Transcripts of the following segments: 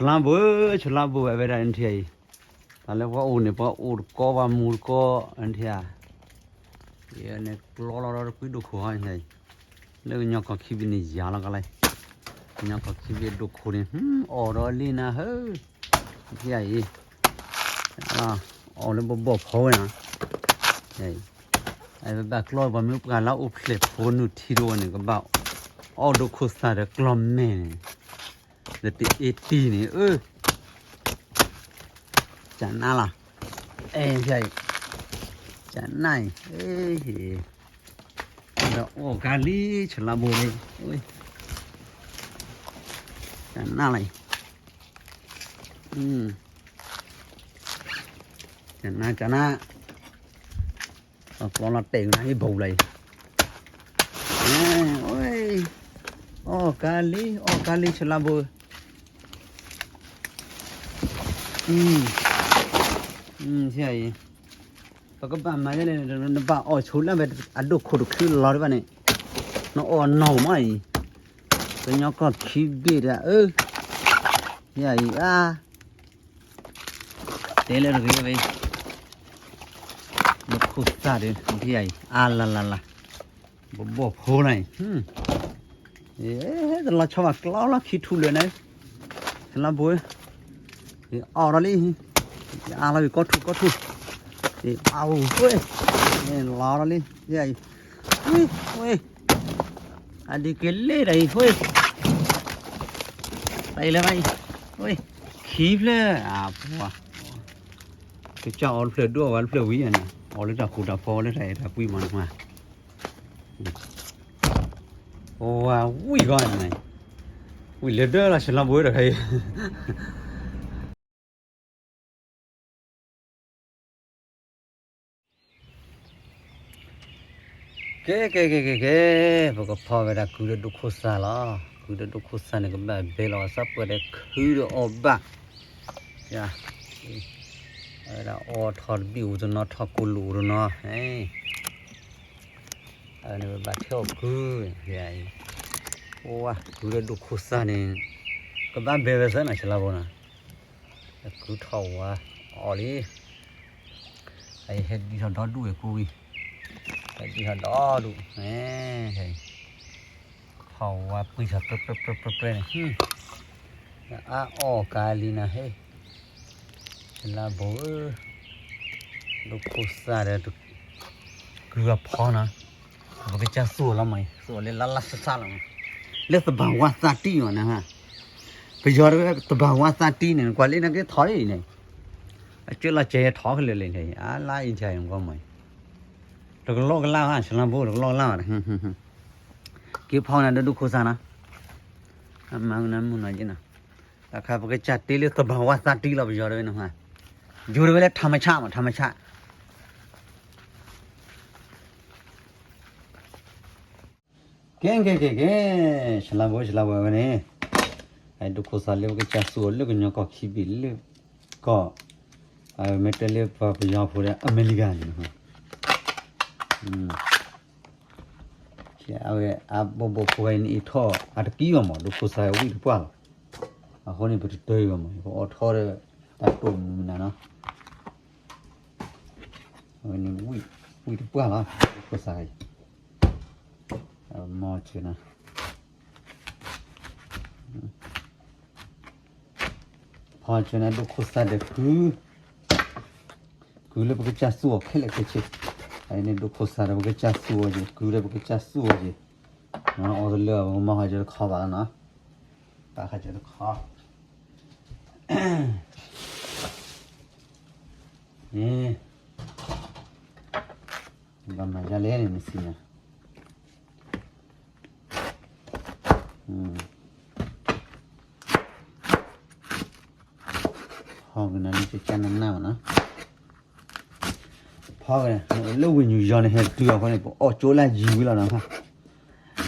ဆလါဘိဧၢ, ဆလါဘိဝဲဝဲဒၣ်နထံၣ်အံၤ, တၢ်လၢပှၤအိၣ်န့ၣ် ပှၤအိၣ်တကီ ပှၤမူတကီ နထံၣ်ဧါ, ယဲန့ၣ်ကျီလီၤဒီးတကွံဒိၣ်ခိၣ်ဟီန့ၣ်, လၢကညီကီၢ်ခံဘ့ၣ်န့ၣ်ယၤလီၤကလါ, ကညီကီၢ်ခံဘ့ၣ်ဒိၣ်ခိၣ်န့ၣ် အီၣ်ဒီးလံနၤဧၢ, နထံၣ်အံၤ, အီၣ်လၢဘီၣ်ဘီၣ်ဖီဝဲနီၤ, ပဘၣ်ကျီပှၤမ့ၢ်ပှၢ်လၢအိၣ်ဖျဲၣ်ဖိနုာ်ထံတအိၣ်န့ၣ် ကဘၣ်အီၣ်ဒိၣ်ခိၣ်သၣ်ဒီးကျီမဲာ်န့ၣ်, ဒီးတအ့တံၢ်န့ၣ် အၢ, ကနါလီၤ, အဲ ဖဲအံၤ, ကနါအံၤ, ဒီးအီၣ်ကါလံ ဆလါဘိန့ၣ်, ကနါလီၤအံၤ, ကနါ ကနါ ကျီလီၤတဲာ်နၤ ဟံၣ်ဘိလီၤအံၤ, အီၣ်ကါလံ အီၣ်ကါလံ ဆလါဘိ, အံၤ, ပကဘၣ်မၤဒ်လဲၣ်, နဘၣ်အီၣ်ဆိလၢအဝဲအဒိၣ်ခိၣ်တခုလီၤတဘၣ်န့ၣ်, နအီၣ်နီၢ်မးအံၤ, ကညီကီၢ်ခံဘ့ၣ်ဒီး အၢ, ယၤအံၤဘၣ် တဲလၢတဂ့ၤဝဲ, ဒိၣ်ခိၣ်သၣ်ဒီး နထံၣ်အံၤ အါလါလါလါ, ဘီၣ်ဘီၣ်ဖိလီၤအံၤ, တလီၤဆီဘၣ်ကျီလီၤခံထူလၢာ်န့ၣ်, ဆလါဘိ, အီၣ်ဒီးလံ, အါလီၤဝံၤကီထူကီထူ, အါဝဲ, လီၤဒီးလံ, ယၤအံၤ, ဝဲ, ဝဲ, အဒံးက့ၤလ့ၣ်ဒီးအံၤ, ဝဲ, တၢ်အံၤလၢၤဘၣ်အံၤ, ဝဲ, ခံဖျၢၣ်, အပှၤ ကစၢ်အီၣ်တဖျၢၣ်ဒိၣ်အီၣ်ဝဲတဖျၢၣ်ဝံၤယၤန့ၣ် အီၣ်လၢတၢ်ဃူတၢ်ဖိးလၢတၢ်အဲၣ်တၢ်ကွံမးန့ၣ်, ဝဲဝံၤဂီၢ်န့ၣ်, ဝံၤလၢဒၢလီၤ ဆလါဘိတခါအံၤ, ကဲ ကဲ ကဲ ကဲ ကဲ, ပကဖီဝဲဒၣ်ကုဒီးဒိၣ်ခိၣ်သၣ်လီၤ. ကုဒီးဒိၣ်ခိၣ်သၣ်န့ၣ် ကဘၣ်ဘဲလီၤအသးပှၢ်ဒီးခုဒီးအီၣ်ဘၣ်, ဝဲဒၣ်အီထီတဘ့ၣ်အိၣ်တနီၤ ထီၣ်ကိၢ်လိာ်အိၣ်တနီၤ, အန့ၣ်ဘၣ်ထဲအီၣ်ကု, အိၣ်ဝဲကုဒီးဒိၣ်ခိၣ်သၣ်န့ၣ် ကဘၣ်ဘဲဝဲသၢနီၤ ဆလါဘိနီၤ, ကုထီၣ်ဝါအီၣ်လံ အဟဲဒံထီၣ်ဒီဒူၣ်ဝဲကိးဝံၤ, ဟဲဒံထီၣ်ဒီဒူၣ်, ထီၣ်ဝါပှံၢ်ထီၣ်ပြဲပြဲပြဲပြဲန့ၣ်, အါအီၣ်ကါလံနၤဟဲ, ဆလါဘိဧၢ, ဒိၣ်ခိၣ်သၣ်ဒီး ကုအဖီနီၤ, ပကစၢ်သူၣ်အီၤလီၤမး, သူၣ်အီၤလၢလါလါဆါဆါလီၤ, လၢသဘၣ်ဝါသးတံၢ်အီၤနၤ, ပယီၤတဝဲသဘၣ်ဝါသးတံၢ်န့ၣ် ကွၢ်လံနကထီၣ်အံၤန့ၣ်, အကၢလီၤကဲထီၣ်ကလဲာ်လဲာ်န့ၣ် အါလါအံၤယၤအံၤမ့ၢ်မး, တကလီကလါဘၣ် ဆလါဘိ တကလီကလါဘၣ်, က့ၤဖီနၤဒီးဒိၣ်ခိၣ်သၣ်နီၤ, အမၤနၤမုၢ်နီၤယ့နီၤ, တၢ်ခါပကစၢ်တ့လၢသဘၣ်ဝါသးတံၢ်လီၤ ပယီၤတဝဲနီၤ, ယိၤတဝဲလၢထးမဆးမး ထးမဆး ကဲ ကဲ ကဲ ကဲ, ဆလါဘိ ဆလါဘိဝဲန့ၣ်, ဒိၣ်ခိၣ်သၣ်လၢပကစၢ်သူၣ်အီၤလၢကညီကီၢ်ခံဘ့ၣ်လၢကီၢ်, မ့ၢ်တဲလၢပှၤပယီၤဖိဒီးအမဲရကၤန့ၣ်, အဝဲအဘီၣ်ဘီၣ်ဖိဝဲန့ၣ်အံၤထီၣ်အတကံဘၣ်မး ဒိၣ်ခိၣ်သၣ်ဝံၣ်တပှၢ်လီၤ, အဃိန့ၣ် ပတတၢၢ်အံၤဘၣ်မး ပအီၣ်ထီၣ်ဒီးတၢ်တိာ်မုာ်မနုၤနီၤ အဝဲန့ၣ် ဝံၣ်တပှၢ်လီၤ ဒိၣ်ခိၣ်သၣ်အံၤ, မီၢ်စၢၤနၤ, ဖီစၢၤနၤ ဒိၣ်ခိၣ်သၣ်ဒီးကု, ကုလၢပကစၢ်သူၣ်အီၤခဲလၢာ်ခဲဆ့, အန့ၣ်ဒိၣ်ခိၣ်သၣ်ဒီးပကစၢ်သူၣ်အီၤက့ၤ ကုဒီးပကစၢ်သူၣ်အီၤက့ၤ, အီၣ်တလၢပကမၤဟးကၢတခီဘၣ်လီၤနီၤ, ပာ်ဟးကၢတခီ န့ၣ်, ဘၣ်မၤဒ်လဲၣ်န့ၣ် နစံးညါ, ဖီကနၤလံကကနနၢ်ဘၣ်နီၤ, ဖီကနၤ လၢဝ့ၢ်နူယီၤန့ၣ် ဟဲတုၤအဃိန့ၣ် ပအီၣ်ကၠိလၢယံၤဝံၤလီၤနီၤ,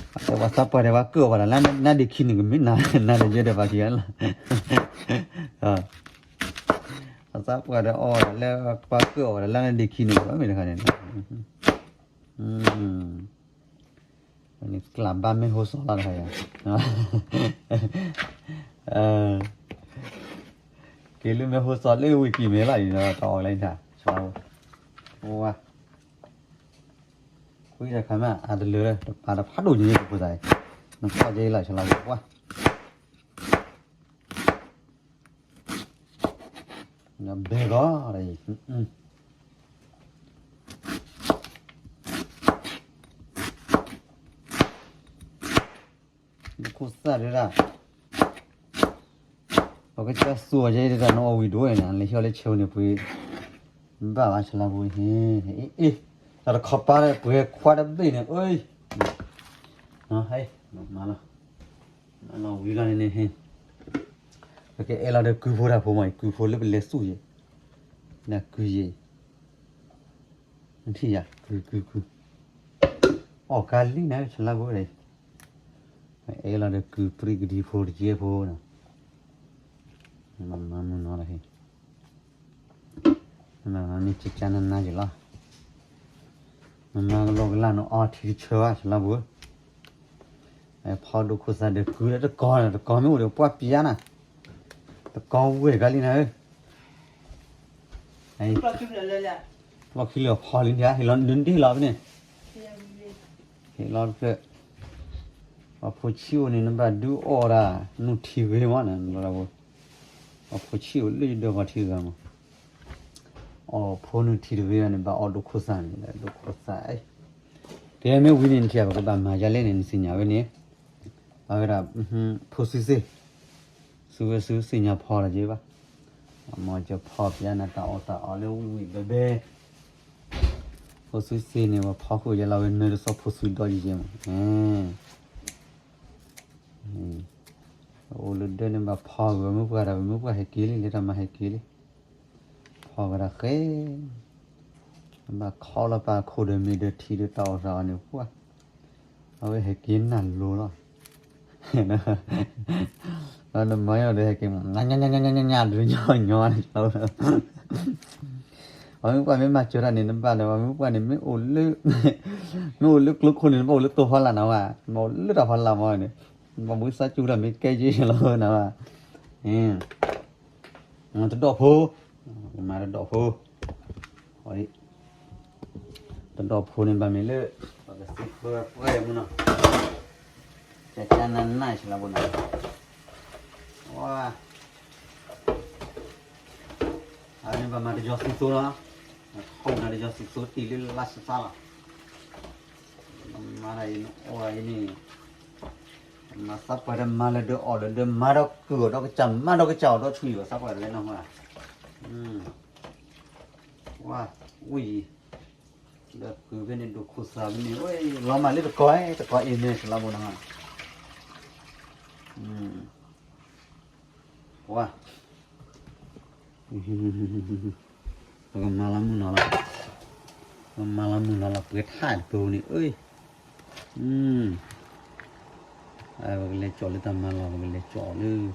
ပှၤသးပှၢ်ဒီးပှၤကၢၣ်အီၤဘၣ်ဒီး လၢနဒ့ခံန့ၣ် ကမ့ၢ်နၤဒီးယဲဒီးပှၤခံဂၤလီၤ, ပှၤသးပှၢ်ဒီးအီၣ်လၢပှၤကၢၣ်အီၤဘၣ်ဒီးလၢနဒ့ခံန့ၣ် ကမ့ၢ်တခါန့ၣ် န့ၣ်ကျးဘၣ်မ့ၢ်ဟိစၢ်လီၤတခါယၤ, က့ၤလၢမ့ၢ်ဟိစီၤလၢဝံၤကံၤမဲာ်လီၤအံၤဒီး တအီၣ်လၢညါ ဝါ ဝါ ခွံတခါမး အတလၢာ်လၢ တပာ်တဖးဒိၣ်ညါဖိသၣ်အံၤ နဖီၣ်က့ၤလီၤ ဆလီၤဝါ ဘဲဂီၤ ခိၣ်သၣ်ဒၣ် ပကစၢ်စိၤယဲဒၣ် နအီၣ်ဝံၤဒိၣ်န့ၣ် လၢဟီၣ်လၢဆဲးန့ၣ် ပှ့ၤ ဘၣ်ဘၣ်ဆလါဖိဟ့ၣ် အ့ တၢ်တခီပၤလၢပှဲၤခွါတဘ့ၣ်န့ၣ် အ့ မၤလီၤ မၤလီၤဝံၤလီၤန့ၣ်န့ၣ် ပကအဲၣ်လီၤဒီးကုဖိတၢ်ဖိမး ကုဖိလၢပလဲၤဆူၣ်ယဲ နကုယဲ နထံၣ်ယၤ ကု ကု ကု အီၣ်ကါလံနၤ ဆလါဖိဒီး အဲၣ်လီၤဒီးကုပြံကဒံဖိတကဲဖိနီၤ မၤမုာ်နီၤလီၤဟ့ၣ် မ့ၢ်ကကနနါယလီၤ မၤမၤကလီကလီနအီထံတဆၢဘၣ် ဆလါဖိ ဖီဒိၣ်ခိၣ်သၣ်ဒီးကုလၢတကီၢ် တကီၢ်မ့ၢ်အိၣ်ဒီးပှၢ်ပျါနၤ တကီၢ်ဝဲၢ်ကါလံနၤဧၢ လီၢ်ခံလၢအဖီလံ ဟ့ၣ်လီၤနဒ့ၣ်လီၤဖဲန့ၣ် ဟ့ၣ်လီၤတဖျၢၣ် ပှၤဖိဆံးအိၣ်န့ၣ် နဘၣ်ဒုးအီၣ်ဒၣ် နုၢ်ထံဂ့ၤမးန့ၣ် ပှၤဖိဆံးအိၣ်လၢယဒၢးပှၤထံဂၤမး အီၣ်ဖိနုၢ်ထံတဂ့ၤန့ၣ် ဘၣ်အီၣ်ဒိၣ်ခိၣ်သၣ်န့ၣ် ဒိၣ်ခိၣ်သၣ် ကဲမ့ၢ်ဝံၤန့ၣ် နထံၣ်ပကဘၣ်မၤယါလဲၣ်န့ၣ် နသ့ၣ်ညါဝဲန့ၣ် အဝဲဒၣ် ဖိစုစ့ စုဝဲစုသ့ၣ်ညါဖီလီၤက့ဘၣ် မ်ကဖီပျါနၤတၢ်အီၣ်တၢ်အီလၢဝံၣ်ဝံၣ်ဘဲဘဲ ဖိစုစ့န့ၣ် ပှၤဖီခိၣ်ယဲလီၤဝဲနၢတစီဖိစုဒီယဲမး အိၣ်လၢဒၢးန့ၣ်ဘၣ်ဖီဂ့ၤ မုၢ်ပှၢ်ဒီး မုၢ်ပှၢ်ဟဲက့ၤလံ လၢတၢ်မၤဟဲက့ၤလံ ဖီကဒီးဃဲ ဘၣ်ခီလီၤပာ်ခိၣ်ဒီးမ့ၢ်ဒီးထံဒီးတၢ်အီၣ်တၢ်အီန့ၣ် ပှၢ် အဝဲဟဲက့ၤနၢ်လိၤလီၤ နမၤယီၤဒီးဟဲက့ၤ ညါညါညါညါညါညါ ဒုးညီညီန့ၣ် ပှၤမုၢ်ပှၢ်မ့ၢ်မၤစၢၤတၢ်န့ၣ် နဘၣ်ဒီး ပှၤမုၢ်ပှၢ်န့ၣ် မ့ၢ်အိၣ်လၢ မ့ၢ်အိၣ်လၢကျိခိၣ်န့ၣ် နဘၣ်အိၣ်လၢတိၤဖီလာ်နၤဝဲ နဘၣ်အိၣ်လၢတၢ်ဖီလာ်မးန့ၣ် နဘၣ်ဘှံးသးစူၤတၢ်မ့ၢ်ကဲယ့ၢ်လီၤနၤဝဲ တဒီၣ်ဖိ မၤတဒီၣ်ဖိ တဒီၣ်ဖိန့ၣ်ဘၣ်မ့ၢ်လၢ ပကစ့ဃၢပှဲမုၢ်နီၤ ကကနနၢ်ဆလါဘိနီၤ ဝါ အန့ၣ်ဘၣ်မၤတယီၤသံသိလီၤ ဟီၣ်နၤတယီၤသံသိတံၢ်လၢလါစသးလီၤ မၤဒၣ်အံၤန့ၣ် အီၣ်ဒၣ်အံၤန့ၣ် မၤသးပှၢ်ဒီးမၤလၢဒၢးအီၣ်လၢဒၢး မၤဒီးကုၢ်အီၤဒီးကစၢ် မၤဒီးကစၢ်အီၤဒီးဆူၣ်အံၤ သးပှၢ်တလဲနီၤ ဝါ ဝံၣ် ဒီးကုၢ်ဖဲန့ၣ် ဒိၣ်ခိၣ်သၣ်ဖဲန့ၣ် လီၤမၢ်လၢတကီၢ် တကီၢ်အံၤန့ၣ် တလါဘိနီၤ ဝါ ပကမၤလီၤမုၢ်နီၤလီၤ ပကမၤလီၤမုၢ်နီၤလီၤ ပှဲၤထါတပူၤန့ၣ် အၢ ပကလဲၤကၠီၣ်လၢတၢ်မၤလီၢ် ပကလဲၤကၠီၣ်လၢ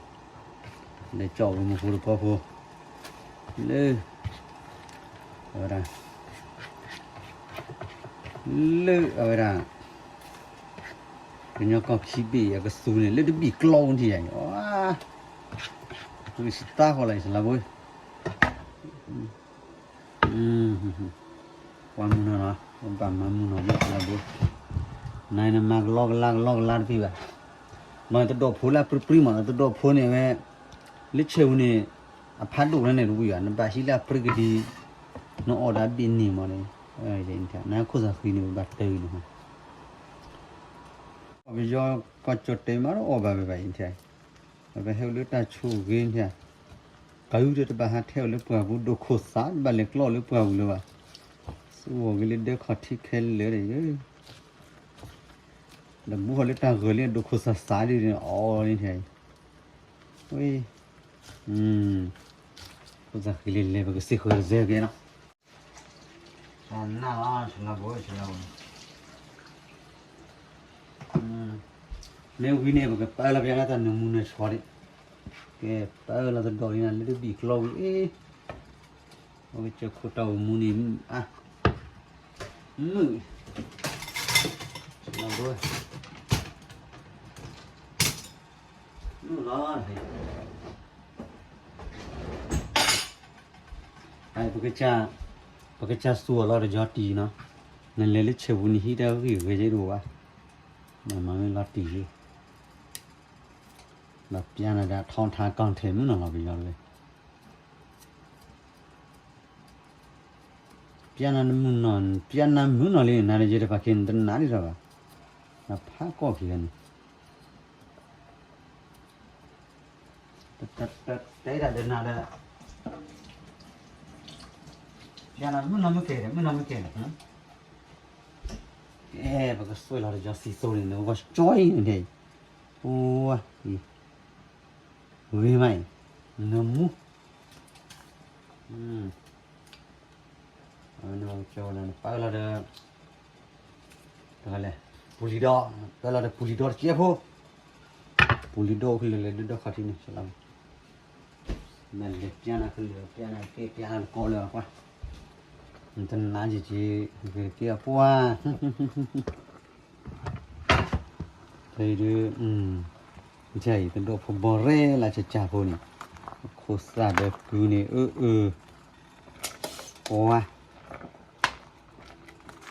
လဲၤကၠီၣ်ဝဲမူဖိတပီဖိ လၢ အဝဲဒၣ် လၢအဝဲဒၣ် ကညီကီၢ်ခံဘ့ၣ်အကသူန့ၣ် လၢတဘံၣ်ကျီဝဲထံၣ်ယၤအံၤ အဝဲ စတါဃီလီၤအံၤ စလါဘိ ပှၤမုၢ်နီၤနီၤ ပဘၣ်မၤမုၢ်နီၤမ့ၢ်လၢဘိ နၤနမၤကလီကလါကလီကလါတဖံးဘၣ် မ့ၢ်တဒီၣ်ဖိလၢအပြံပြံမး တဒီၣ်ဖိန့ၣ်ဝဲ လၢဆဲးပူၤန့ၣ် အဖးဒိၣ်လၢန့ၣ်တဝံၤဘၣ် နဘၣ်ဟံးလၢအပြံကဒံ နအီၣ်ဒၣ်ဘ့ၣ်န့ၣ်မးန့ၣ် နခိၣ်သၣ်ဃံန့ၣ် ပဘၣ်တၢ်ဂ့ၤန့ၣ် ပယီၤကီၢ်ကၠီၣ်တဲာ်မးဒီးအီၣ်ဘၣ်ဝဲဘၣ်အံၤ ပဟဲအိၣ်လၢတၢ်ဆိၣ်ဂ့ၤန့ၣ် ကၤအူတဘၣ်ဟးထဲအီၤလၢပှၢ်ပူၤ ဒိၣ်ခိၣ်သၣ် တဘၣ်လဲၤကျီလၢပှၢ်ပူၤလၢၤဘၣ် သူအီၣ်ဂ့ၤလၢဒဲခီၣ်ထံးခဲလၢာ်ဒီး ဒီးဘူးဃီၤလၢတၢ်ဂၢၢ်လၢဒိၣ်ခိၣ်သၣ်သၣ်ဒ်န့ၣ် အီၣ်န့ၣ် ဝဲ ခိၣ်သၣ်ဃံလံလဲၤ ပကစ့ဃၢၤကစဲကဲနီၤ နၢ်လီၤ ဆလါဘိ ဆလါဘိ မ့ၢ်ဝံၤန့ၣ် ပကပာ်လီၤပျါလၢတၢ်နၢမူနၢဆှီဒံး ကဲ ပာ်လီၤတဒီးလံနၤ လၢတဘံၣ်ကျီဝံၤအ့ ပကစၢၢ်ခိၣ်တၢ်အိၣ်မူန့ၣ် အါ မုၢ် ဆလါဘိ မုၢ်လီၤ ဟဲ ပကစၢ်, ပကစၢ်စူၤအီၤလီၤတယီတံၢ်နီၤ, နလဲၤလၢဆဲးပူၤန့ၣ်ဟံးတၢ်ဂံၢ်ဂဲၤကဲဒိၣ်ဘၣ်, နမၤမ့ၢ်လီၤတံၢ်ယံၤ, ဒီးပျၢ်နၤဒၣ်ထီထါကီၢ်ထဲမုၢ်နီၤလီၤပယီၤတဝဲ ပျၢ်နၤမုၢ်နီၤ, ပျၢ်နၤမုၢ်နီၤလံ နၤတယဲၢ်တဖၣ်က့ၤနတနာ်ဒံးလီၤဘၣ်, နဖးကီၢ်ခံဂၤန့ၣ်, တဲဒၣ်ဒီးနၤဒီး, ပျၢ်နၤမုၢ်နီၤမုၢ်ကဲၤဒီး မုၢ်နီၤမုၢ်ကဲၤဒီး, ကဲ ပကစွဲလီၤတယီစံသိန့ၣ် နဂီၢ်ကၠီအံၤန့ၣ်, အိ, ဂ့ၤမးအံၤ, နမူ နကၠီနပာ်လီၤဒီး, တလဲၣ်, ပူၤလံၤဒီ, ပာ်လီၤဒီးပူၤလံၤဒီတကဲဖိ, ပူၤလံၤဒီအိၣ်ဖဲလဲၣ်လဲၣ်ဒိၣ်ဒီခီၣ်ထံးန့ၣ်, နလဲၤပျၢ်နၤကလုာ် ပျၢ်နၤကဲ ပျၢ်နၤတကိးလၢၤကွၢ်, နတနာ်က့ၤက့ၤ, ကဲအပှၢ် ဖဲအံၤဒုး, ယအံၤကဒိၣ်ဖိဘီရဲၣ်လၢကၠၢ်ကၠၢ်ဖိန့ၣ်, အခိၣ်သၣ်ဒီးကုန့ၣ် အၢအၢ, ပှၤ,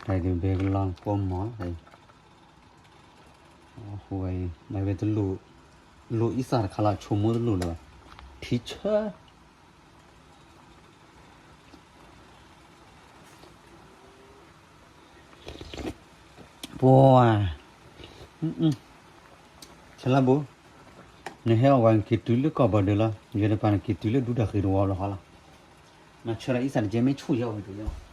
တၢ်အံၤဒုးဘဲကလီၤကိးမီၤ, အဃိဝဲအံၤ ဝဲတလိၣ်, လိၣ်အံသၣ်တခါလီၤ ဆိကမိၣ်တလိၣ်လၢၤဘၣ်, ထံဆၢ ပှၤ, ဆလါဘိ, နဟဲအီၣ်ဝဲနက့ၤတုၤလၢကီၢ်ဘီဒၢလီၤ, ယဲတပၤနက့ၤတုၤလၢဒူတၢ်ဃ့တဝီလီၤဃီလီၤ, မၤဆၢဒီးအံသၣ်တကဲမ့ၢ်ဆူၣ်ယဲအီၤဝံၤတယီ